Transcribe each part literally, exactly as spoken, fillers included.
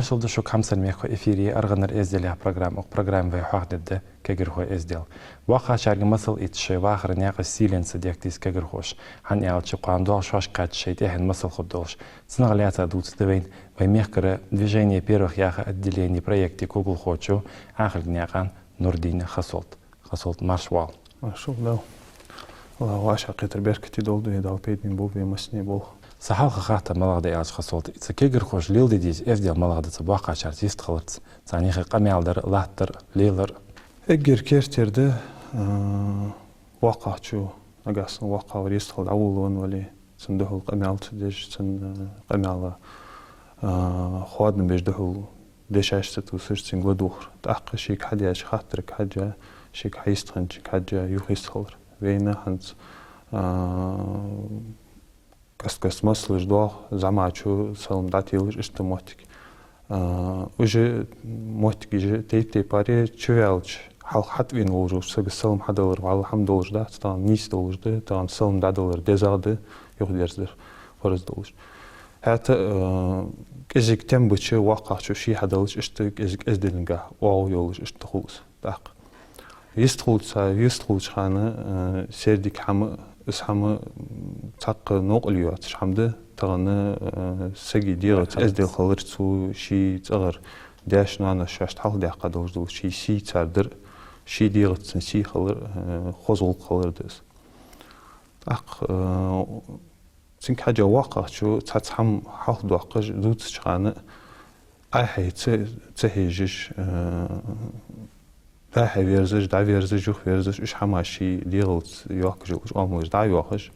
Маршал да шуга, хьамсара мехкахой! Эфире «АргӀанара эздел» яха программа. Укх программе вай хьоахадергда кагирхой эздел. БоккхагӀчарга масал ийца шоай вахара наькъаца сийленца дехка деза кагирхоша. ХӀана аьлча кхоана доагӀа шоашка кхаьчача шоай тӀехьенна масал хургдолаш. Цунах лаьца дувцаргда вайна вай мехкара «Движение первых» яха отделене проекта кугалхочо, Ӏаьхалга наькъан Нурдина Хасолт. Хасолт, марша воагӀалва. Маршал да. АллахӀа вӀашагӀкхетар беркате долда вай, Дала пайдане болба вай массане болх. Са хьалха хаттар малагӀа да аьлча, Хасолт, цу кагирхоша леладе деза эздел малагӀа да цу боккхагӀчарца йистхиларца, царна юхе къамаьл дар, латтар, лелар? Эггара керттера да, а, воккхагӀчо, нагахьа санна воккхагӀвар йистхила дӀаволавенна вале, цунна духьал къамаьл ца деш, цунна, а, къамаьла, а, хоадам беш, духьал дешаш ца тувсаш, цунга ладувгӀар. ТӀаккха шийга хьадеча хаттарга хьежжа, шийга хьайистхинначунга хьежжа юхайистхилар. Вайна хӀанз, а, каст-каста масалаш доагӀа, зӀамагӀчо салам дӀателаш, иштта моттиг. А, уж моттигаш тайп-тайпара я, чуваьлча, хьалха хьатӀавена волча сага салам хьадалар вӀалла хӀама долаш дац, тахан нийса долаш да, тахан салам дӀадалар дезагӀа да, юхадерзадар фарз долаш. ХӀаьта, а, кӀезига тем бича, воккхагӀчо ше хьадалча, иштта кӀезига эзделингахьа оагӀув йолаш, иштта хул из. ТӀаккха йистхулча, йистхулча хана, э, сердиг хӀама, из хӀама, м, цхьаккха новкъарле йоацаш хӀама да, тахан, э, сага дегӀаца эздел хилар, цо ший цӀагӀара даьша-ноаноша шоашта хьалхадаьккха долаш дола ший сий цар дар, ший дегӀаца цун сий хилар, э, хоза гӀулакх хилар да из. ТӀаккха, э, цунга хьежжа воккхагӀчо цхьацца хӀама хьалхадоаккхаш, дувцача хана, Ӏай-хьай ца, ца хьежаш, э, дӀай-хьай верзаш, дӀаверзаш, юхаверзаш, уж хӀамаш ший дегӀалца йоаккхаш йолаш оамалаш дӀа а йоахаш,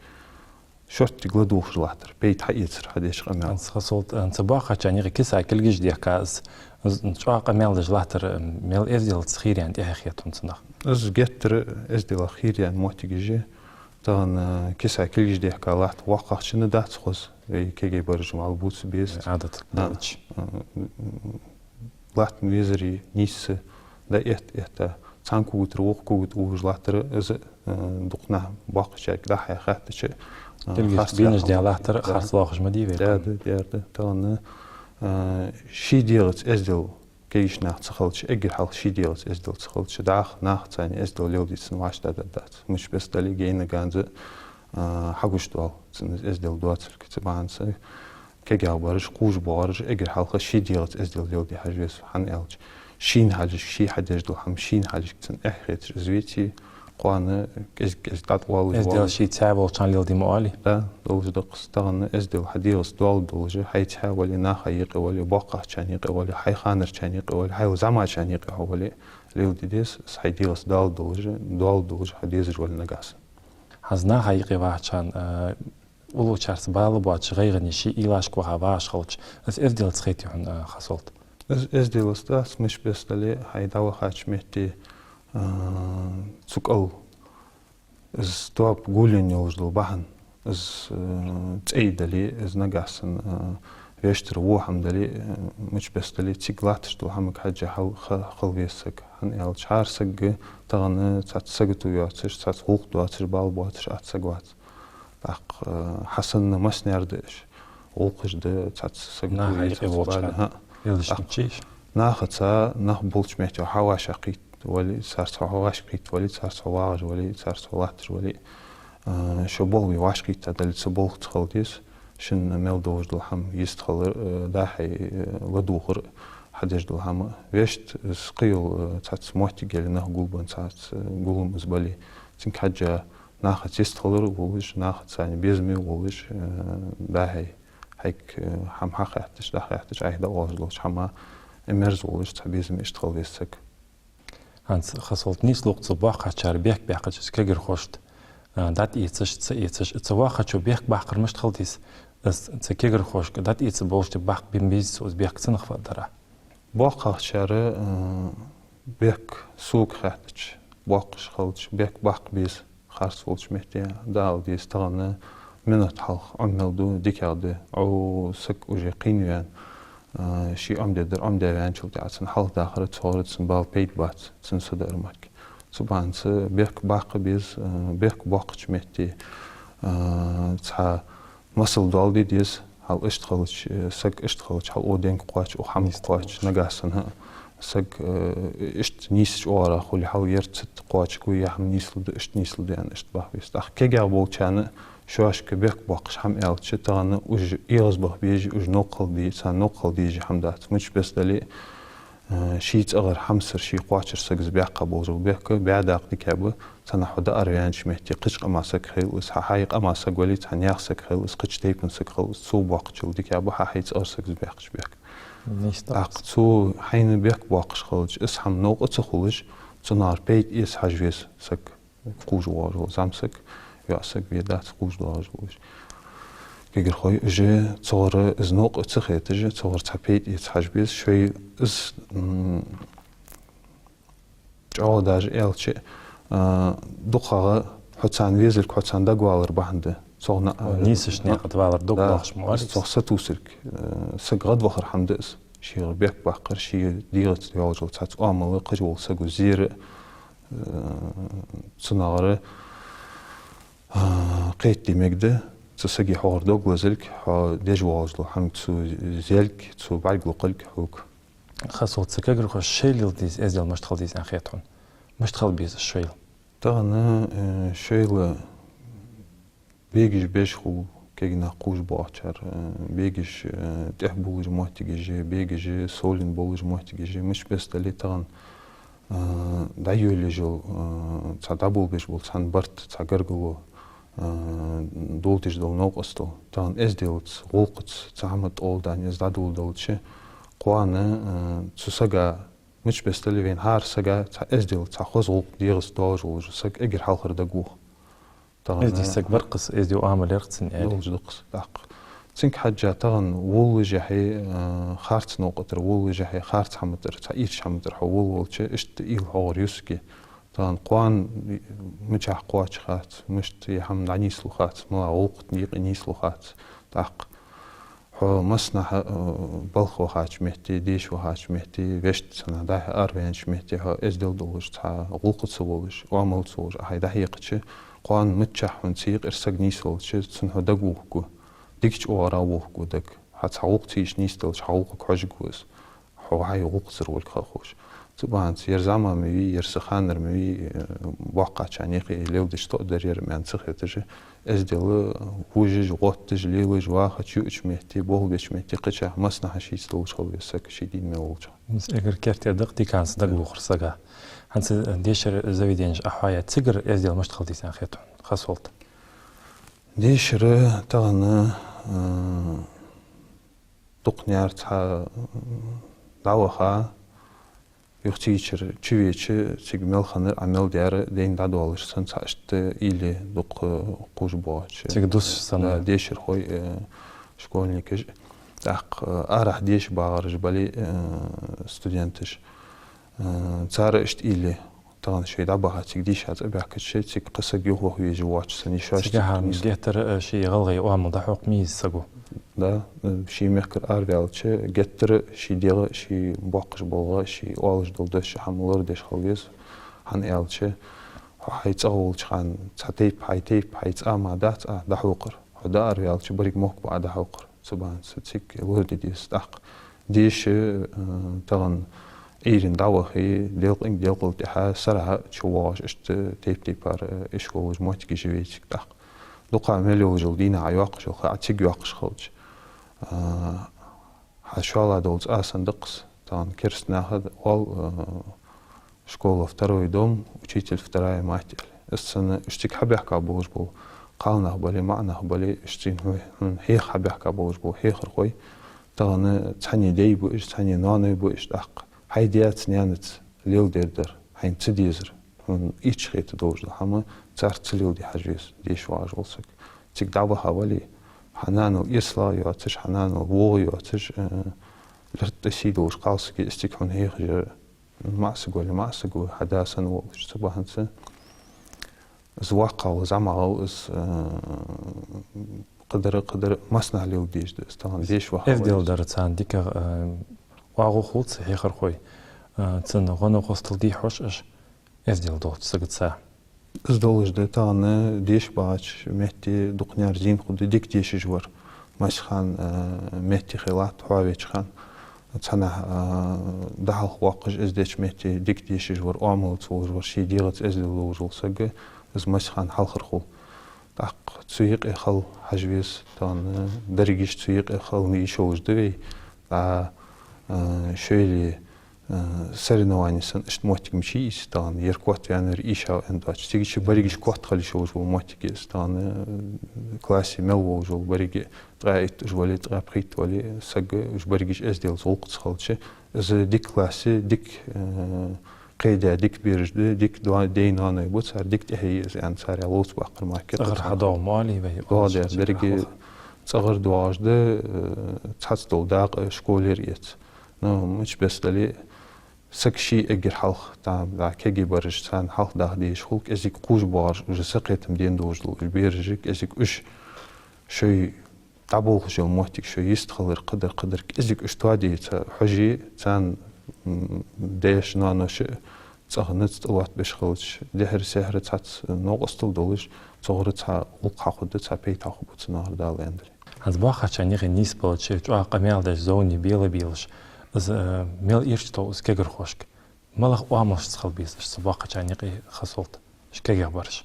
шорттига ладувгӀаш латтар, пайда хьаэцар хьадеча къамаьла. ХӀанз, Хасолт, хӀанз цу боккхагӀчарна юхе киса кулгаш дехка, из, из чӀоагӀа къамаьл деш латтар, мел эзделца хийра яьнна тӀехье хет хьона цунах? Из геттара эзделах хийра яьнна моттигаш я. Тахан, э, киса кулгаш дехка латт, воккхагӀчунна дац хоза, вай кагий бараш мел бувца беза. Ӏадат, а, долча, э, латтан везаре нийсса дӀаэтта-этта, цхьан когатара вокха кога тӀа угаш латтар, из, э, дукха наха боккхагӀчарга дӀа-хьа хаьттача, э, кулгаш, харц бийнаш яхаш даь латтар, да, харц лоархӀаш ма дий вай. Да, да, да, да. Тахан, э, ший дегӀаца эздел кагийча наха ца хилча, эггара хьалха ший дегӀаца эздел ца хилча, дӀахо нахаца цхьана эздел леладе цунна вӀаштӀехьдаргдац. Мича беса дале а, гайна-ганза, а, хьагуш доал цунна из эздел доацилга. Цу бахьанца кагий бараш, кхувш боагӀараш эггара хьалха ший дегӀаца эздел леладе хьажа веза, хӀана аьлча шийна хьалхашка ше хьадеш дола хӀама шийна хьалхашка цунна эхь хеташ из веце, кхоана кӀезиг-кӀезига дӀатӀавоалаш, эздел воалаш, ший цхьаь волча хана леладе ма оалий? Да, долаш да-кх из. Тахан эздел хьа дегӀаца доаллаш долаш, хьайца хьа вале, наха юкъе вале, боккхагӀчарна юкъе вале, хьай ханарчарна юкъе вале, хьай зӀамагӀчарна юкъе хьо вале, леладе деза из хьай дегӀаца доаллаш долаш, доаллаш долаш хьа дезаш вале нагахьа санна. ХӀанз наха юкъе вахача хана, э, уллачарца бала боацаш, гӀайгӀане ший уйлашка ваха вагӀаш хилча, из эзделца хетий хьона, э, Хасолт? Из эзделца дац, мича беса дале а, хьай дӀавахача метте, э, цу кӀал из тоаба гулъенна йолаш дола бахьан, из, э, цӀей дале, из нагахьа санна, э, вешта тӀара во хӀама дале, э, мича беса дале, цига латташ дола хӀамага хьежжа хьал-, ха-, хила веза саг. ХӀана аьлча хӀара сага тахан цхьацца сагото йоацаш, цхьацца гӀулакх доацаш, бала боацаш атта саг вац. ТӀаккха, э, хьа санна массанена да уж. ГӀулакхаш да, цхьацца сагото я, наха юкъе цхьацца волча бала, хӀа. Нахаца, нах болча метте хьо вӀашагӀкхийтта вале, царца хьо вӀашагӀкхийтта вале, царца хьо вагӀаш вале, царца хьо латташ вале, а, шо болх бе вӀашагӀкхийтта дале, цу болхаца хила деза шун мел долаш дола хӀама йистхилар, а, дӀа-хьа, а, ладувгӀар, хьадеш дола хӀама. Вешта из кхыйола, а, цхьацца моттиг яле, нах гулбенна цхьацца, а, гулам из бале, цунга хьежжа нахаца йистхилар волаш, нахаца цхьана безаме волаш, а, дӀа-хьа, хьайга, а, хӀама хьахаьтташ, дӀахаьтташ, Ӏайха дӀаоалаш долча хӀаман мерза волаш, цхьа безаме иштта хила веза саг. ХӀанз, Хасолт, нийслуш цу боккхагӀчар бехк баьккхача, из кагирхошта, а, дӀатӀаэцаш, ца эцаш, цу воккхагӀчо бехк баккхар мишта хила деза? Из цу кагирхошка дӀатӀаэца болаш да, баккха бе беза цо из бехк, цунах фу дар? БоккхагӀчар, а, бехк сога хаьттача, боккхагӀа хилча, бехк баккха беза, харц волча метте дӀаала деза. Тахан минот хьалха Ӏомаваьнна да, дикагӀа да, Ӏо саг уже кхийна ваьнна, а, ший Ӏомадаьдар Ӏомадаь ваьнначул тӀехьагӀа цунна хьалхадахар, цох цунна бала, пайда бац, цунна со даар мара. Цу бахьанца бехк баккха беза, а, бехк боаккхача метте, а, цхьа масал доаладе деза, Хьал иштта хилча, э, саг иштта хилча, хьал укх денга кхоач, укх хӀаманга кхоач, нагахьа санна саг, э, иштта нийсача оагӀорахьа хуле, хьал ер цу тӀа кхоачаргва, ер хӀама нийслургда, иштта нийслургда аьнна, иштта бахьа бе беза. ТӀаккха кегий болчарна шоашка бехк боаккхаш хӀама аьлча, тахан уж эгӀазбаха безаш, уж новкъа хила де-, царна новкъа хила дезаш хӀама дац. Мича беса дале, э, ший цӀагӀара хьамсара, ший кхоачара сага из баьккха болаш бола бехк бӀаь дакъа дикагӀа ба, цхьаннахьа хьо дӀаараваьннача метте кхыча къама саг хилва из, хьа хьай къама саг вале, цхьа наьха саг хилва из, кхыча тайпан саг хилва из, цо боаккхачул дикагӀа ба хьа хьай цӀагӀара сага из баьккхача бехк. Нийса да. ТӀаккха цо хьайна бехк боаккхаш хилча, из хӀама новкъа ца хулаш, цунагӀара пайда эца хьажа веза саг. Кхувш воагӀаш вола зӀамсаг, йоӀсаг ве дац кхувш доагӀаш волаш. Кагирхой, уж цунгара из новкъа ца хеташ, цунгара цхьа пайда эца хьажа беза, шоай из, м, чӀоагӀа даже аьлча, а, дукхагӀа хьо царна везалга, хьо царна дагавалар бахьан да. Цогна, а, нийсача наькъа тӀа валар дог, да, лоархӀаш ма вар из. Цох сатувсалга, а, саг гӀадвахар хӀама да из. Шийгара бехк баккхар, ший дегӀаца йолаш йола цхьацца оамал, кхыча волча саго зера, э, цунагӀара, э, кхетаде мегаш да, цу сага хьогара дог лазалга, хьо деш воаллаш дола хӀама цо зелга, цо бӀарг локхалга хьога. Хасолта, цу кагирхоша шоайла леладе деза эздел мишта хила деза аьнна хет хьона? Мишта хила беза шоайла? Тахан, э, шоайла бегаш беш хул кагий нах кхувш боагӀачар, э, бегаш, э, тӀехбувлаш моттигаш, бегаш совленна болаш моттигаш, мича беса дале тахан, э, дӀайолаеш йола, э, цхьа дӀаболабеш бола цхьан барт, цхьа гаргало, э, долдеш дола новкъостал. Тахан эзделаца, гӀулакхаца цхьа хӀама тӀа оладаьнна из дӀадоладаьлча, кхоана, э, цу сага, мича беса дале вайна хӀара сага цхьа эздел, цхьа хоза гӀулакх дегӀаца доаллаш волаш вола саг эггара хьалхара дагавоах. Тахан эздий саг вар-кх из, эздий оамал яр-кх цун аьле. Долаш да-кх из, тӀаккха. Цунга хьежжа тахан волалушшехь, э, харц новкъа тӀара волалушшехь, харц хӀама тӀара, цхьа ийрча хӀама тӀара хьо волавелча, иштта уйла хьогара юсаргья. Тахан кхоана мичахьа кхоачаш хац, мишта е хӀама дӀанийслу хац, малагӀа гӀулакх тӀа юкъе нийслу хац, тӀаккха. Хьо массанахьа, э, балха вахача метте, деша вахача метте, вешта санна дӀа-хьа араваьннача метте, хьо эздел долаш, цхьа гӀулакхаца волаш, оамалца волаш Ӏа хьай дӀахьекхача, кхоана миччахьа хьона цу юкъера саг нийсвелча, цунна хьо дагавохаргва, дикача оагӀорахьа вохаргва дага. Хьа цхьа гӀулакх ца йича нийсделча, хьа гӀулакхага хьожаргва из. Хьо вай гӀулакх цар волга ха ховш. Цу бахьанца ер зӀамига ма вий, ер са ханара ма вий, э, боккхагӀчарна юкъе леладеш тоъ дар ер, маьна ца хеташ, эздел вожаш, гӀотташ, лелаш, вахача, юача метте, болх беча метте, кхычахьа массанахьа шийца долаш хила веза саг, ший дийна мел волча. Из эггара керттера да-кх диканца дагавохар сага. ХӀанз дешара заведенеш Ӏа хьоаяь, цигара эздел мишта хила деза аьнна хет хьона, Хасолта? Дешара тахан, э, дукханера цхьа, м, дӀаваха, юха цигара чувеча, цига мел хиннар, Ӏа мел даьр дайна дӀадоалаш санна, цхьа иштта уйла я дукха кхувш боагӀача. Цига дусаш санна. Да, дешархой, э, школьникаш. ТӀаккха, э, арахьа деша багӀараш бале, э, студенташ. Э, цар иштта уйла я. Тахан шоай дӀабаха, цига дийша цӀабаьхкача, цига кхы саг юхаваха везаш воацаш санна, йиш йоацаш. Цигахьа геттара, э, ший гӀалгӀай оамал дӀахьокха ма еза саго. Да, э, ший мехкара араваьлча, геттара ший дегӀ, ший боаккхаш бола гӀа, ший оалаш дола дош, хӀама лорадеш хила веза, хӀана аьлча, хьо хьай цӀагӀа волча хана цхьа тайпа, хьай тайпа, хьай цӀа ма дац Ӏа дӀахьокхар. Хьо дӀаараваьлча, берригаш мохк ба Ӏа дӀахьокхар. Цу бахьанца цига лораде деза. ТӀаккха деша, э, тахан Ӏуйранна дӀавахе, делкъинга делкъал тӀехьа сарахьа чувоагӀаш, иштта тайп-тайпара, э, ишколаш, моттигаш я вай цига тӀаккха. Дукха мел йолаш йола дийнахьа йоаккхаш йола ха Ӏа цига йоаккхаш хилча. Э, хьа шоллагӀа дола цӀа санна да-кх из. Тахан керста наха оал, э, школа второй дом, учитель вторая мать аьле. Из санна уж цига хьабаьхка болаш бола кхалнах бале, маӀанах бале, уж цӀена хьона хьеха хьабаьхка болаш бола хьехархой, тахан цхьанне даьй ба уж, цхьанне ноаной ба уж тӀаккха. Хьай даьца, наьнаца леладер дар, хьайна ца дезар, хьона ийрча хета долаш дола хӀама царца ца леладе хьажа веза деша вагӀаш вола саг. Цига дӀаваха вале, хьа нанал эсалагӀа йоацаш, хьа нанал вогӀа йоацаш, э, лерттӀа сий долаш кхалсаг я из цига хьона хьехаш яр. МаӀа саг вале, маӀа саг ва, хьа да санна волаш. Цу бахьанца из воккхагӀа ва, зӀамагӀа ва из, э, кхыдар, кхыдар массанахьа леладе дезаш да из, тахан деша ваха вале. Эздел дар царна дикагӀа, э, оагӀув хул цу хьехархой, э, цунна гӀо-новкъостал дий хьожаш уж, эздел долча сагаца? Из долаш да, тахан деша багӀача метте дукханера зийна хургда дика дешаш вар. Массе хана, э, метте хилац, хьо веча хана. Цхьаннахьа, э, дӀахьалха воаккхаш, эздеча метте дика дешаш вар, оамалца волаш вар, ший дегӀаца эздел долаш вола саг, из массе хана хьалхара хул. ТӀаккха цу юкъе хила хьажа веза, тахан дерригаш цу юкъе хила йиш йолаш да вай. ТӀаккха, э, шоайла, э, соревновани санна, иштта моттиг мичай из, тахан ер котваьннавар ийшав аьнна доацаш. Цига чу берригаш котхалиш йолаш вола моттиг я из, тахан, э, классе мел волаш вола беррига ткъаь итт уж вале, ткъаь пхийтта вале, саг уж берригаш эзделца гӀулакхаца хилча, из дика классе, дика, э, кхеда, дика бераш да, дика доа-, даьй-ноаной ба, цар дика тӀехье я из аьнна, царех ловца баккхар мара кхы. ЦӀагӀара хьадоагӀа ма оалий вай, ДоагӀа дер, беррига цӀагӀара доагӀаш да, э, цхьацца дола дакъа школера эца. Ну, мича беса дале, саг ший эггара хьалха, там, да, кегий бараш, царна хьалха даха дезаш хул, кӀезига кхувш боагӀараш, уже сакхетам дена долаш дола уж бераш, кӀезига уж шоай дӀаболхаш йола моттиг, шоай йистхилар, кхыдар, кхыдар, кӀезига уж тоаде ца хьожий, царна, м, даьша, ноаноша цӀагӀа низ тӀалоаттабеш хилча, дехьара-сехьара цхьацца новкъостал долаш, цигара цхьа гӀулакх хьахургда, цхьа пайда хьахургба цу нахара, Дала аьнна дале. ХӀанз боккхагӀчарна юкъе нийсбелча, чӀоагӀа къамаьл деш, зовнаш белабелаш, из, э, мел ийрча тов из кагирхошка. МалагӀа оамалашца хила беза уж цу боккхагӀчарна юкъе хасолт, уж кагий бараш?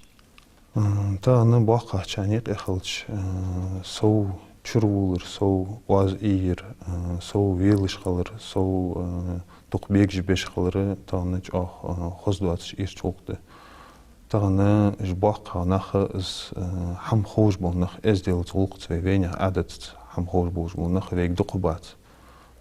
М, тахан боккхагӀчарна юкъе хилча, э, сов чура вувлар, сов оаз ийяр, э, сов велаш хилар, сов, э, дукха бегаш беш хилар тахан чӀоагӀа, э, хоза доацаш ийрча гӀулакх да. Тахан уж боккхагӀа нах, из, э, хӀама ховш бола нах, эзделца, гӀулакхаца, вай вайнаьха Ӏадатаца хӀама ховш болаш бола нах вайга дукха бац.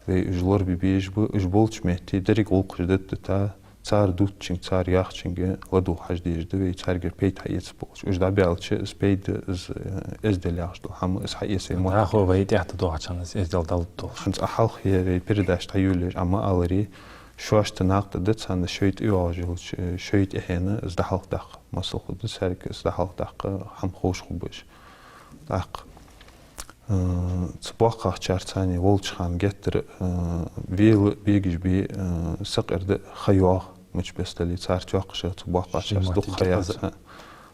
Вай уж лорабе безаш ба, уж болча метте деррига гӀулакхаш дӀадита, цар дувцачунга, цар яхачунга ладувгӀа хьажа дезаш да вай, царгара пайда хьаэца болаш. Уж дӀабаьлча, из пайда, из, э, эздел яхаш дола хӀама, из хьаэца вай мотт. ДӀахо вай тӀехьа доагӀача хана из эздел дӀалургдолаш. ХӀанз а хьалха е вай передача дӀайолаеш Ӏа ма аларе, шоашта накъадаргда царна шоай тӀайоагӀаш йолча, э, шоай тӀехьенна из дӀахьалхадаккха. Масал хургда царга из дӀахьалхадаккха, хӀама ховш хургба уж. ТӀаккха, э, цу боккхагӀчарца цхьана волча хана геттара, э, вела бегаш бе, э, сакъерда ха йоагӀа, мича беса дале, цар тоькхаш цу боккхагӀчарца дукха ха яц.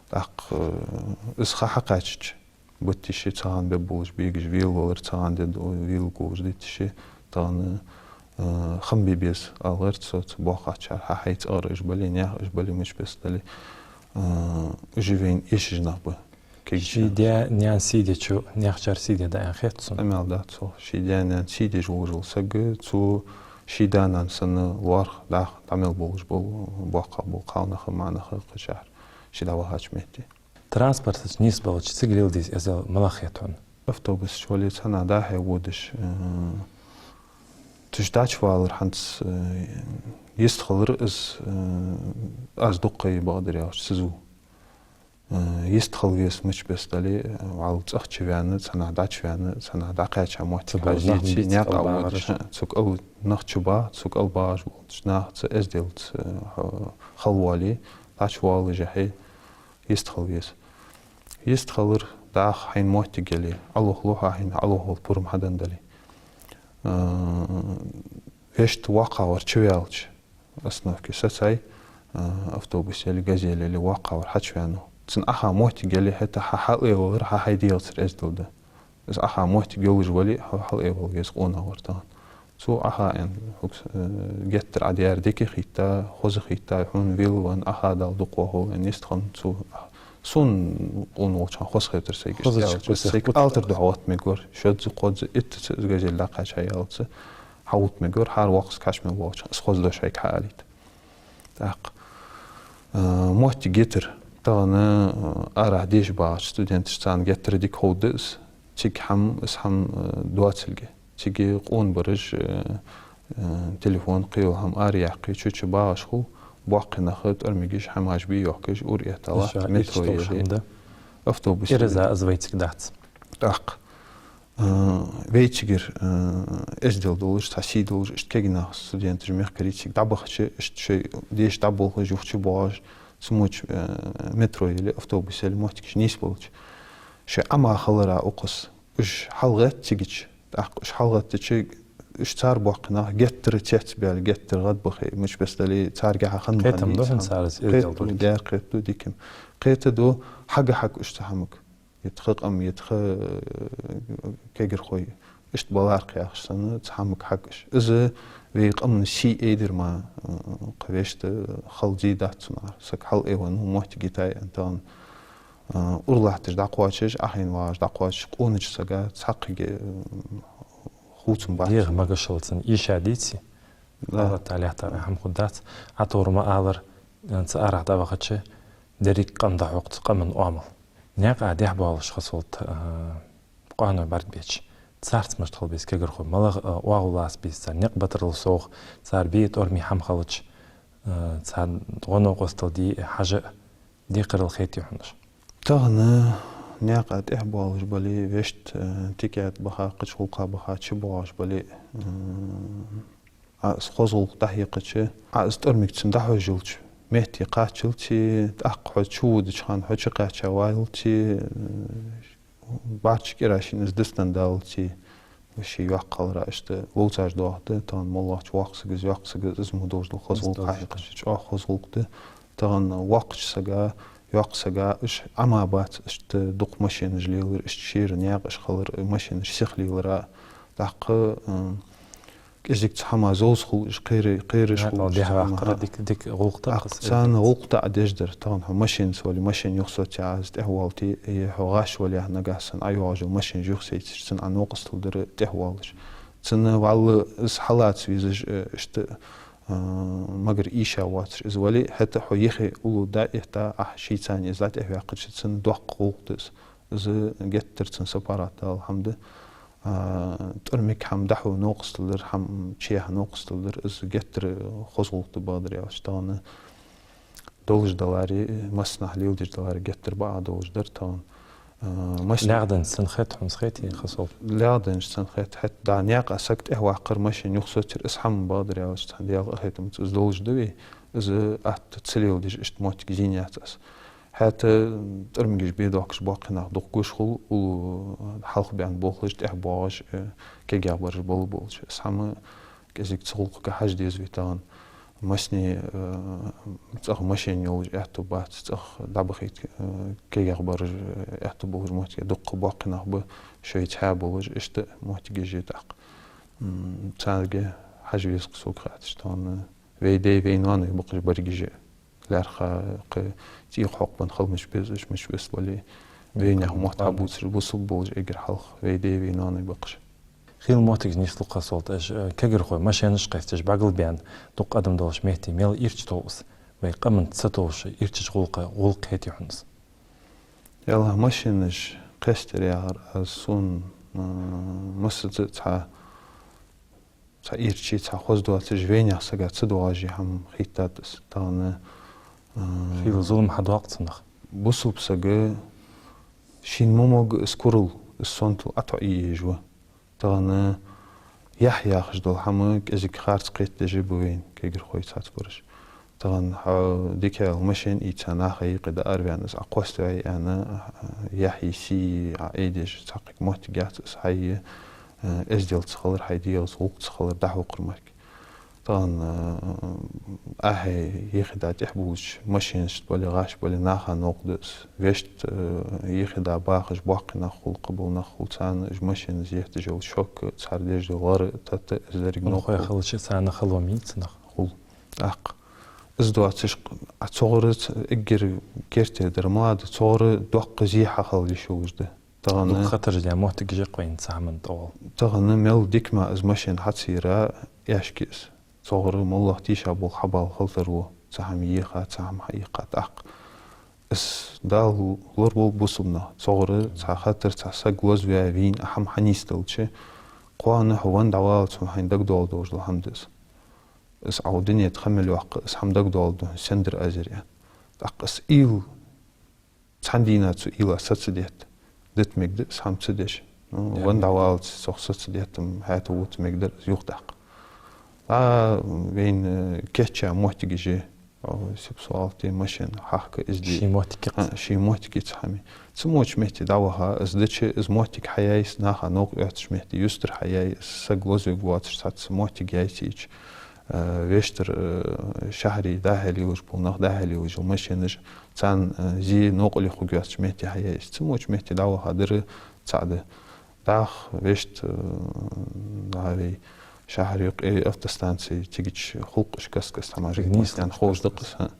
ТӀаккха, э, из ха хьакхаьчача, бутти ши цхьан бе болаш бегаш велавалар, цхьан де до-, велавалар дитта ши, тахан, э, хам бе беза алар цо, цу боккхагӀчар, хьа-хьай цӀагӀара уж бале, наьха уж бале, мича беса дале, э, уж вайна эшаш нах ба. Ший даь-наьна сий дечо наьхачар сий даьд аьнна хет сона. Къамаьл дац цох. Ший даь-наьна сий деш волаш вола саг, цо ший да-нана санна лоархӀ, дӀахо дӀа мел болаш бола, боккхагӀа бола кхалнах, маӀа нах кхычахьара, ше дӀавахача метте. Транспортаца нийсбелча цига леладе деза эздел малагӀа хет хьона? Автобуса чу вале, цхьаннахьа дӀа-хьа водаш, э, цу чу дӀачувалар хӀанз, э, йистхилар из, э, аз дукха ха йий бакъдар аьлча, цу зу. Э, йистхила веза, мича беса дале, э, вӀалла цӀагӀа чувена, цхьаннахьа дӀачувена, цхьаннахьа дӀакхаьча моттиг хьажа деза, наькъа а водаш, цу кӀал нах чубаха, цу кӀал багӀаш болча нахаца, эзделца, э, хьо-, хила воале, дӀачуваллашехьа йистхила веза. Йистхилар, дӀахо хьайна моттиг яле, Ӏолохлу хьо, хьайна Ӏолохвала пурам хьаденна дале. Э, вешта воккхагӀвар чуваьлча, остановке сецай, э, автобус яле, газель яле, воккхагӀвар хьачувенав. Цун Ӏоха моттиг яле, хӀаьта хьа хьалъайвалар хьа-хьай дегӀацара эздел да. Из Ӏоха моттиг йолаш вале, хьо хьалъайвала веза къонахвар тахан. Цо Ӏоха аьнна, хӀанз, э, геттара Ӏа даьр дика хийтта, хоза хийтта, хьона велавенна, Ӏоха Дала дукха вахалва аьнна, йистхинна цо. Сона къона волча хана хоза хетар сайга, хоза иштта аьлча, сайга алтара духьа оттамегвар, шозза, кхозза, иттазза из газель дӀакхаьча яллалца хьаоттамегвар, хӀара воккхагӀа кхаьча мел волча хана, из хоза дош хьайга хьаалийта. ТӀаккха, э, моттиг йитар. Тахан, э, арахьа деша багӀача студенташца царна геттара дика ховргда из. Цига хӀама, из хӀама, э, доацилга. Цига къона бараш, э, э, телефон, кхыйола хӀама араяьккхе, чу-чу багӀаш хул, боккхий нах, тӀормигаш, хӀамаш бе йохкаш, ура этталахь, метро яле, автобус яле. Из вай цига дац. ТӀаккха, э, вай цигара, э, эздел долаш, цхьа сий долаш, иштта кагий нах, студенташ, мехкарий цига дӀабахача, иштта шоай деша дӀаболхаш, юхачу боагӀаш, цу моча, э, метро яле, автобус яле, моттигаш нийсбелча, шоай Ӏома хилара укхаза уж хьалгӀетт цигача, тӀаккха уж хьалгӀеттача, уж цар боккхий нах геттара цецбаьле, геттара гӀадбахе, мича беса дале, царгахьа хинна ма хиннадий цхьа хӀама. Кхетаду, даьра кхетаду, дика-м. Кхетаду, хьага-хьага уж цу хӀамага. е тха къам, е тха, э, кагирхой, иштта баларх яхаш санна, цхьа хӀамага хьагаш. Из вай къаман сий айдир ма, э, кхы вешта хала зе дац цунах. Саг хьалаайвенна ва, моттиг йитай аьнна тахан, э, ура латташ дӀакхоачаш, Ӏохайна вагӀаш дӀакхоачаш, къонача сага цхьаккхега, э, хувцам бац. ДегӀа могашал цун ийша дийцача, да, АллахӀ ТаӀала яхийтар хӀама хургдац. Ӏатовр ма аллара, цу арахьа дӀавахача, деррига къам дӀахьокх цу къаман оамал. Наькъа дехьабоалаш, Хасолт, а, къоаной бӀаргабайча, царца мишта хила беза кагирхой, малагӀа, а, оагӀув лаца беза цар, никъ битарал совгӀа, цар бе тӀормий хӀама хилча, а, царна гӀо-новкъостал де, хьажа, декхарал хетий хьона уж? Тахан наькъа тӀехьабоалаш бале, вешта, э, тика тӀа баха, кхыча гӀулакха баха чубоагӀаш бале, э, Ӏа из хоза гӀулакх дӀахьекхача, Ӏа из тӀормиг цунна дӀахьожалча, метте кхаччалца, тӀаккха хьо чуводача хана хьо чукхаьча валлалца, э, барча кӀира шийна из дицденна даллалца, ший йоккха хилара иштта ловцаш доахаргда, тахан моллагӀча воккха сага из, йоккха сага из, из мо долаш дола хоза гӀулакх хьахьекхача, чӀоагӀа хоза гӀулакх да. Тахан воккхача сага, йоккха сага, уж Ӏама бац, иштта дукха машенаш лелар, иштта шера наькъаш хилар, машенаш сиха лелара. ТӀаккха, э, кӀезига цу хӀаман зовза хул уж, кхера-, кхераш хул уж. Наькъал дехьаваккхар дика, дика гӀулакх да. ТӀаккха царна гӀулакх дӀадеш дар. Тахан хьо машенаца вале, машен юхасоцаяь из тӀехвалийте, е хьо гӀаш вале, нагахьа санна ӀайоагӀаш йола машен юхасецаш, цунна Ӏа новкъостал дар тӀехвалаш. Цунна валла из хьалаца везаш, э, иштта, э, магар ийша воацаш из вале, хӀаьта хьо юхе уллув дӀаэтта, Ӏа шийца из дӀатӀехваьккхача, цунна доккха гӀулакх да из. Из геттара цунна сапарат дала хӀама да. А, тӀормиг хӀама дӀахьо новкъостал дар, хӀама чуяха новкъостал дар, из геттара хоза гӀулакх да, бакъдар аьлча. Тахан долаш даларе, массанахьа леладеш даларе геттара бакъахьа долаш дар тахан. А, мас- ЛаьгӀданза санна хет хьона из, хетий, Хасолт? ЛаьгӀданза санна хет, хӀаьта дӀа наькъа саг тӀехваккхар, машен юхасоцаяр, из хӀама, бакъдар аьлча, цхьан Даьла къахетамца из долаш да вай. Из атта ца леладеш иштта моттиг зийна яц аз. ХӀаьта тӀормигаш бе доахкаш боккхий нах дукха гуш хул, уллув хьалха баьнна болхаш, тӀехьа боагӀаш, э, кагий бараш болаш болча. Из хӀама кӀезига цу гӀулакхага хьажа деза вай тахан. Массане, э, цӀагӀа машен йолаш аьттув бац, цӀагӀа дӀабахийта, э, кагий бараш, э, аьттув болаш моттиг я, дукха боккхий нах ба, шоайца хьаболаш, иштта моттигаш я тӀаккха. М, царга хьажа веза-кх сога хаьттача тахан, вай даьй, вай ноаной ба-кх уж берригаш а. ЛаьрхӀа кхы цӀийкха хьокхабенна хила мича беза уж, мича бес бале, вайнаьха мотт хьабувцаш бусалба болаш эггара хьалха вай даьй, вай ноаной ба-кх уж. Хийла моттигаш нийслу, Хасолт, уж, э, кагирхой машенаш кхесташ бӀаргал баьнна, дукха адам долча метте мел ирча тов из, вай къаманца ца товш ирчача гӀулакха гӀулакх хетий хьона из? Ялла, машенаш кхестар яхар аз, сона, э, массаза а цхьа цхьа ирча, цхьа хоза доацаш, вайнаьха сага ца доагӀаш хӀама хийттад из. Тахан, а, хийла зулам хьадоаккх цунах. Бусалба саг шийна ма могга из курал, из сонтал ӀотоӀае езаш ва. Тахан яхь яхаш дола хӀама кӀезига харц кхетадеш ба вайна кагирхой цхьацца бараш. Тахан хьо дика яла машен ийца наха юкъе дӀаараваьнна, из Ӏокхоставаьй аьнна, яхьи сийи Ӏоайдеш цхьаккха моттиг яц из, хьай, э, эздел ца хилар, хьай дегӀаца гӀулакх ца хилар дӀахьокхар мара-кх. Тахан, э, ахьа юхе дӀа тӀехьабувлача машенашца бале, гӀаш бале, наха новкъа да из. Вешта, э, юхе дӀа бахаш боккхий нах хул, къоабал нах хул, царна уж машенаш етташ йола шок, цар деш дола лар, тата, из деррига новкъа хул. Унахой хилча, царна хало ма йий цунах. Хул. ТӀаккха из доацаш, а цогӀара ц-, эггара кертердар ма да, цогӀара доккха зе хьахила йиш йолаш да. Тахан дукха хатараш даь моттигаш я-кх вайна цу хӀаман тӀагӀолла. Тахан мел дика ма из машен хьа ца йира, аьшки из. ЦогӀара моллагӀа тийшаболх хьабала хила тарлу, цу хӀама еха, цу хӀама хьаийккха тӀаккха. Из Дала лораболба бусалба нах. ЦогӀара цхьа хатар, цхьа саг лозаваь, вийна а хӀама хьанийсдалча, кхоана хьо венна дӀаваллалца хьайна дагадоаладолаш дола хӀама да из. Из Ӏа дунен тӀа ха мел йоаккх, из хӀама дагадоаладу хьона, сенна дар аз ер аьнна. ТӀаккха из уйла, цхьан дийнахьа цу уйла са ца детта, дита мегаш да из хӀама ца деш. Ну, венна дӀаваллалца цох са ца детта-м хӀаьта вувца мегаш дар из юхадаккха. ДӀа вайна кийчъяь моттигаш я, о, сепсуалти, машен хьахка, из де. Ший моттиг я-кх. А, ший моттиг я цу хӀаман. Цу моча метте дӀаваха, из дича, из моттиг хьаяьй, из наха новкъа оьцача метте юстара хьаяьй, из саг лозавергвоацаш цхьацца моттиг яьй цийча, э, вешта, э, шахьаре дӀахьалелаш бола нах, дӀахьалелаш йола машенаш, Царна, э, зе новкъарло хургйоацача метте хьаяь из. Цу мо чу метте дӀаваха дар цаӀ да. ДӀахо вешта, э, дӀа вай шахьар юкъе автостанци, цигача хул-кх уж каст-каста хӀамаш. Цига нийслу уж каст-каста. Ховш да-кх из, хӀа.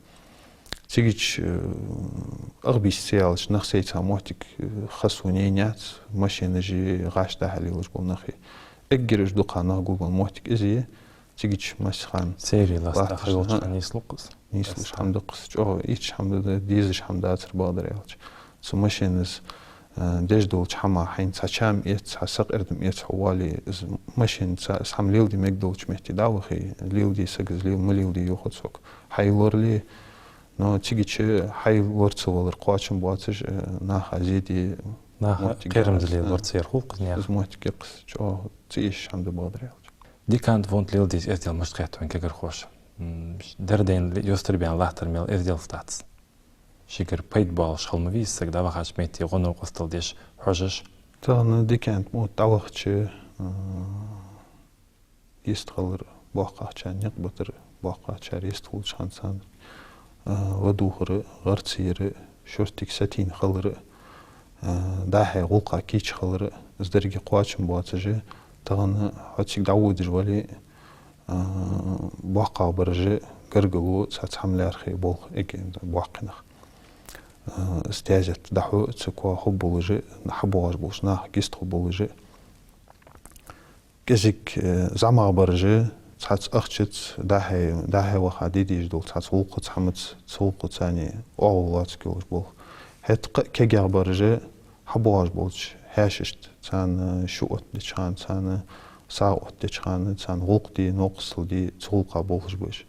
Цигача, э, ах бийса ца яьлча нах сайца моттиг, э, хасу нейнац, машинаши гӀаш дӀа-хьа лелаш бола нахи. Эггара уж дукха нах гулбенна моттиг из я, цигача массахана. Сери ласта латташ, хьайолча, хӀа, нийслу-кх из. Нийслуш хӀама да-кх из, чӀоагӀа ийрча хӀама да, дезаш хӀама дацар, бакъдар аьлча. Цу машинас, э, деш долча хӀамах хьайна цхьа чам эца, цхьа сакъердам эца хьо вале, из машинаца из хӀама леладе мегаш долча метте дӀавахе, леладе саг из, лел-, ма леладе, йоах цо-кх. Хьай лорале, но цигача хьай лора ца валар кхоачам боацаш, э, наха зе де, наха моттиг кхерамзале лора ца яр хул-кх из наьха. Из моттиг я-кх из, чӀоагӀа ца эшаш хӀама да, бакъдар аьлча. Декант фонд леладе эздел мишта хет хьона кагирхошта? М, дерригача дийнахьа юстара баьнна латтар мел эздел дац. Шийгара пайда болаш хила ма везий саг, дӀавахача метте гӀо-новкъостал деш, хьожаш. Тахан декант мотт дӀавахача, а, йистхилар боккхагӀчарна никъ битар, боккхагӀчар йистхулача хана царна, а, ладувгӀар, гӀар ца яр, шорттига сатийна хилар, а, дӀа-хьа гӀулакха кийча хилар, из деррига кхоачам боацаш, тахан хьо цига дӀаводаш вале, а, боккхагӀбараш гаргало цхьацца хӀама лаьрхӀа болх эггара боккхагӀа нах. А, из тезет дӀахьо, цу коа хургболаш, хьабоагӀаш болча наха гистхургболаш. КӀезига, э, зӀамагӀбараш, цхьацца ахчаца, дӀа-хьа, дӀа-хьа ваха де дезаш дола цхьацца гӀулакхаца, хӀамаца, цу гӀулакхаца царна оагӀув лоацаргйолаш болх. ХӀаьта кхы а кегагӀбараш, хьабоагӀаш болча хьаьшашта, царна шу оттадеча хана, царна сагӀа оттадеча хана, царна гӀулакх де, новкъостал де, цу гӀулакха болхаш ба уж.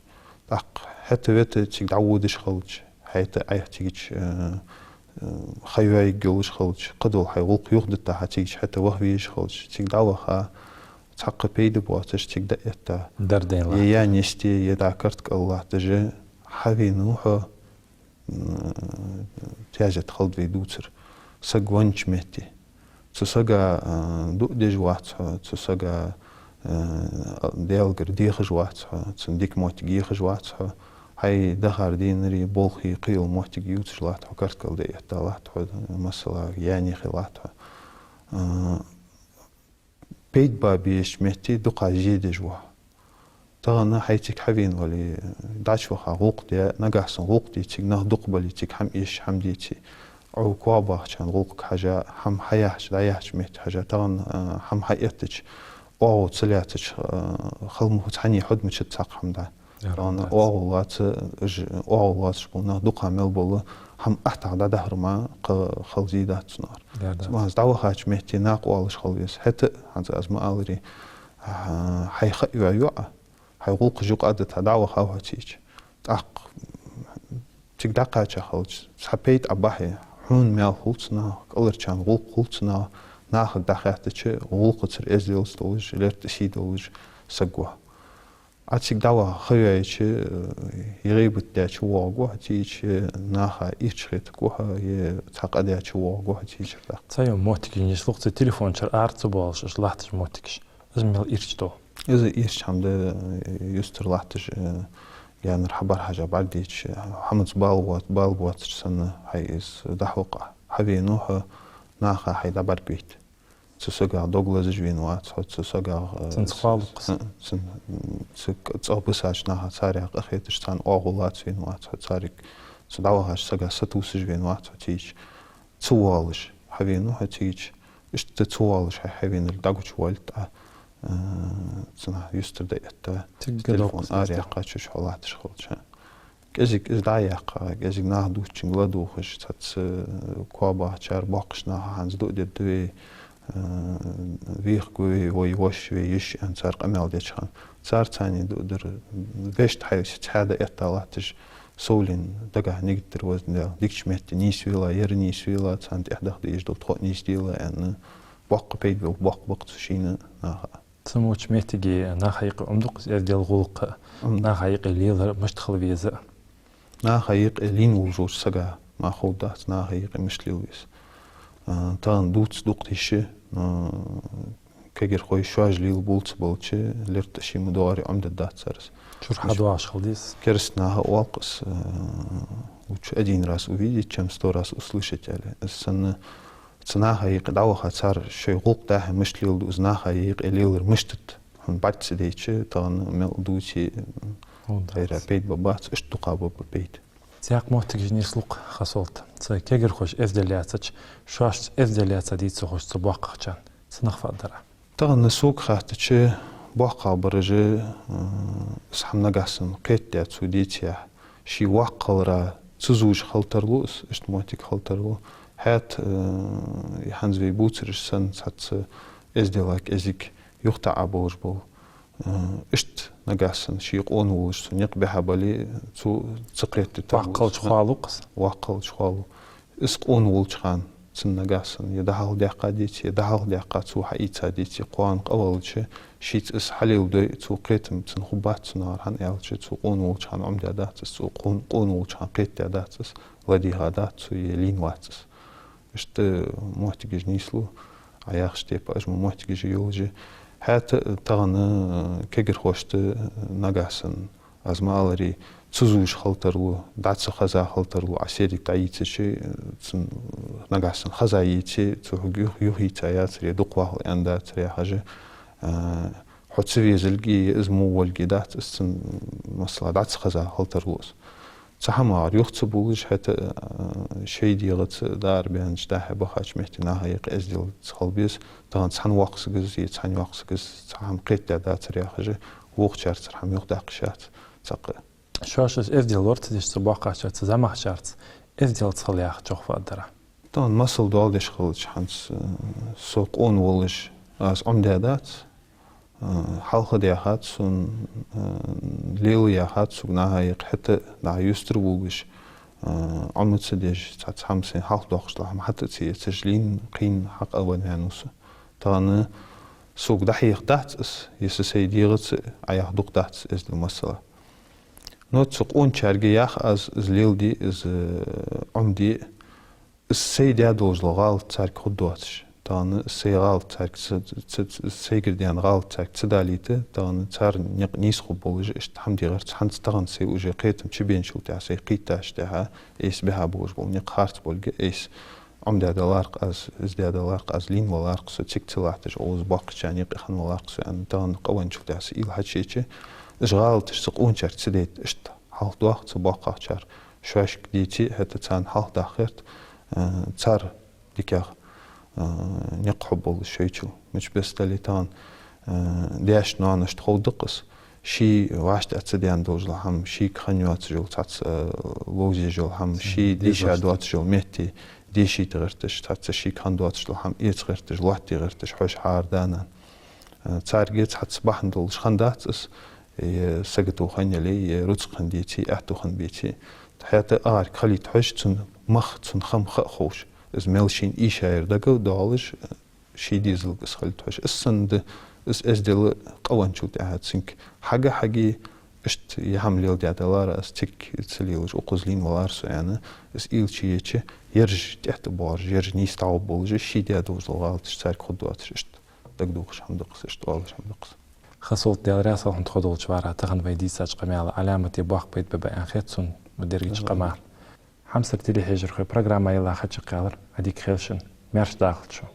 ТӀаккха хӀаьта-вета цига дӀаводаш хилча, хӀаьта Ӏайха цигача, э, э, ха йоаергйолаш хилча, кхыдола хьай гӀулакх юхадитта хьо цигача хӀаьта ваха везаш хилча, цига дӀаваха, цхьаккха пайда боацаш цига дӀаэтта. Дерригача дийнахьа е латташ, е низ де, е дӀа карт кӀал латташ, хьавенав хьо, м, тезет хилда вай дувцар, саг веннача метте. Цу сага, а, дуӀа деш вац хьо, цу сага, а, Даьлагара дехаш вац хьо, цунна дика моттиг ехаш вац хьо, хьай дахар, деннари, болхи кхыйола моттиг ювцаш латт хьо, карт кӀал дӀаэтта латт хьо, масала, яьннех латт хьо. А, пайда ба безача метте дукха зе деш ва хьо. Тахан хьай цига хьавена вале, дӀачуваха гӀулакх де, нагахьа санна гӀулакх де, цига нах дукха бале, цига хӀама эшаш, хӀама деце, Ӏо коа бахачарна гӀулакхага хьажа, хӀама хьаяхьача, дӀаяхьача метте хьажа, тахан, а, хӀама хьаэттача, оагӀув ца лаьцача, а, хала ма ху цхьанне хьодмачат цхьаккха хӀама да. Тахан оагӀув лаца, уж оагӀув лоацаш бола нах дукха мел бола, хӀама аттагӀа дӀадахар мара кхы хала зе дац цунах. Цу маьхза дӀавахача метте накха оалаш хила веза. ХӀаьта а, хӀанз аз ма аллара, а, хьай ха йоа йоӀ, хьай гӀулакхаш юкъа а дита дӀаваха хьо цигача. ТӀаккха цига дӀакхаьча хилча, цхьа пайда Ӏа бахье, хьона маьл хул цунах, кӀалхарчарна гӀулакх хул цунах, нахага дӀахаьттача, гӀулакхацара эзделца долаш, лерттӀа сий долаш саг ва хьо. Ӏа цига дӀаваха ха йоаеча, э, е гӀийбат даьча воагӀаргва хьо цигача, наха ийрча хетаргва хьо, е цхьа къа даьча воагӀаргва хьо цигачара тӀаккха. Цхьайола моттигаш нийслу-кх, цу телефон чура ара ца боалаш, уж латташ моттигаш. Из мел ийрча да. Из ийрча хӀама да, э, юстара латташ, э, гаьнара хьабӀарахьежа бӀаргадайча, хӀамаца бала боа-, бала боацаш санна, хьай из дӀахьокха. Хьавенав хьо, наха хьай дӀабӀаргавайта. Цу сагах дог лазаш вена вац хьо, цу сагах, э, цунца хоалукъ, э, цун, м, цу к-, цӀагӀа бисача наха царех къахеташ, царна оагӀув лаца вена вац хьо, царех, цу дӀавахача сага сатувсаш вена вац хьо цигача. Ца воалаш хьавенав хьо цигача. Иштта ца воалаш хьай хьавенал дӀагучавоалийта Ӏа, э, цунах юстара дӀаэтта, телефон араяьккхача уж хьо латташ хилча. КӀезига из дӀа а яьккха, кӀезига наха дувцачунга ладувгӀаш, цхьацца, э, коа бахачар, боккхача наха хӀанз дуӀа дергда вай, э, вехаргва вай, вай воша, вай йиша аьнна, цар къамаьл деча хана. Цар царна дуӀа дар, вешта хьай цхьа дӀаэтта латташ, совленна дагахьа нигат дар, везан Даьла, дикача метте нийсвелахь, ер нийсвелахь, царна тӀехьа даха дезаш дола тхо а нийсделахь аьнна, боккха пайда ба, боккха ба-кх цу шийна наха. Цу мо чу моттиге наха юкъе Ӏомаду-кх из эздел, гӀулакх, Ӏомаду. Наха юкъе лелар мишта хила веза? Наха юкъе лийна волаш волча сага мара ховргдац наха юкъе мишта лела веза. А, тахан дувца дукха йиш я, но кагирхой шоаш лелабу ца балча, лерттӀа ший ма доагӀаре Ӏомадергдац цар из. Чура хьадоагӀаш хила деза. Кераста наха оал-кх из, а, Лучше один раз увидеть, чем сто раз услышать, аьле. Из санна цу наха юкъе дӀаваха, цар шоай гӀулакх дӀа-хьа мишта леладу, из наха юкъе лелар мишта да, хьона бӀарга ца дайча, тахан мел дувце, хӀун дац, тӀера пайда ба бац, иштта дукха ба ба пайда. Цхьаькха моттигаш нийслу-кх, Хасолта. Цу кагирхоша эздел яцача, шоашца эздел яц дийца ховш цу боккхагӀчарна. Цунах фу аргдар Ӏа? Тахан сога хаьттача, боккхагӀбараш, э, из хӀама нагахьа санна кхетадаь цо дийцача, ший воккхалара ца зувш хила тарлу из, иштта моттиг хила тарлу. ХӀаьта, э, хӀанз вай бувцараш санна, цхьацца эздела кӀезига юхатаӀа болаш бола, э, иштта нагахьа санна ший къона волаш цо никъ бихьа бале, цо ца кхетаде тарлу из. Воккха хилча хоалу-кх из? Воккха хилча хоалу. Из къона волча хана цунна нагахьа санна е дӀахьалхадаьккха дийце, е дӀахьалхадаьккха цо хьаийца дийце, кхоана къавелча, шийца из хьалеладой, цо кхетам цунна хургбац цунагара, хӀана аьлча цо къона волча хана Ӏомадаь дац из, цо къон-, къона волча хана кхетадаь дац из, ладийгӀа дац цо, е лийнна вац из. Иштта моттигаш нийслу, Ӏа яхача тайпара, уж мо моттигаш йолаш. ХӀаьта тахан, э, кагирхошта, э, нагахьа санна, аз ма аллара, ца зувш хила тарлу, дӀа ца хеза хила тарлу, Ӏа седиг дӀайийцача, э, цунна, э, нагахьа санна хеза йийце, цо хьога юх-, юхайийца яцар е дукха вахалва аьнна дацар яхаш, э, хьо ца везалга е из мо волга дац из, цунна, масала, дӀа ца хеза хила тарлу из. Цу хӀамагара юха ца буллаш, хӀаьта, э, шоай дегӀаца дӀаарабаьннача, дӀа-хьа бахача метте наха юкъе эзделца хила беза, тахан цхьан воккхагӀчунга е цхьан йоккхагӀчунга цхьа хӀама кхетадаь дацар яхаш, вокхачарцара хӀама юхадаккха йиш яц цхьаккха. Шоаш из эздел лорацадеш, цу боккхагӀчарца, цу зӀамагӀчарца эзделца хила яхачох фу аргдар Ӏа? Тахан масал доаладеш хилча, хӀанз, э, со къона волаш, аз Ӏомадаь дац, э, хьалха даьхад сона, э, лела яхад сога наха юкъе, хӀаьта дӀа юстара вугаш, э, Ӏома ца деш, цхьацца хӀама сайна хьалхадоаккхаш дола хӀама хьатӀа ца эцаш, лийнна, кхийна хьакъавенна ваьннав со. Тахан сога дӀахьеха дац из, е са сай дегӀаца Ӏа яха дукха дац эздел, масала. Но цу къоначарга ях аз, из леладе, из, э, Ӏомаде, из сай даь долаш дола гӀалат царга хургдоацаш. Тахан сай гӀалат царга ца, ца, ца, сайгара даьнна гӀалат царга ца далийта, тахан цар никъ нийса хургболаш, иштта хӀама де гӀерт, хӀанз тахан сай уже кхетам чубенначул тӀехьагӀа, сай кхийттачул тӀехьагӀа, айса бихьа болаш бола никъ харц болга, айса Ӏомадаь далар-кх аз, из даь далар-кх аз, лийнна валар-кх со, цига ца латташ, укхаза боккхагӀчарна юкъе хинна валар-кх со, аьнна, тахан къавенначул тӀехьагӀа са уйла хьачуеча, уж гӀалаташ цу къоначарга ца дайта, иштта хьалхадоах цу боккхагӀчар, шоашка дийце, хӀаьта царна хьалхадаккха гӀерт, э, цар дикагӀа, э, никъ хургболаш шоайчул. Мича беса дале тахан, э, даьшта, ноаношта ховргда-кх из. Ший вӀаштӀехьа ца даьнна долаш дола хӀама, шийга хинна йоацаш йола цхьацца, э, ловза еш йола хӀама, ший дийша доацаш йола метте дешийта гӀерташ, цхьацца шийга хинна доацаш дола хӀама эца гӀерташ, лоаттаде гӀерташ, хьожаш хьаара да-нана. Э, царга цхьацца бахьан долаш хиннадац из, е сагото хинна яле, е рузкъа хинна деце, аьттув хинна беце. ХӀаьта агӀарг хилийта хьож, цун мах, цун хам ха а ховш, из мел шийна эшаяр дага доалаш, ший дезалга из хилийта хьож. Из санна да, из эздел къавенначул тӀехьагӀа цунга хьага-хьаге, иштта е хӀама леладаь далар аз, цига ца лелаш укхаза лийнна валар со, аьнна, из уйла чуеча, ераш тӀехьа тӀабоагӀаш, ераш нийса дӀагӀоргболаш, ший даь долаш дола гӀалаташ царга хургдоацаш, иштта дагадохаш хӀама да-кх из, иштта оалаш хӀама да-кх из. Хасолта, Даьла раьза хилва хьона тхо долча ваьрах, тахан вай дийцача къамаьла Ӏаламате боккха пайда баьб аьнна хет сона, ма дерригача къамах. Хьамсара телехьежархой, программа йилла хьачукхаьлар, Ӏа дика хийла шун. Маьрша дахалда шо.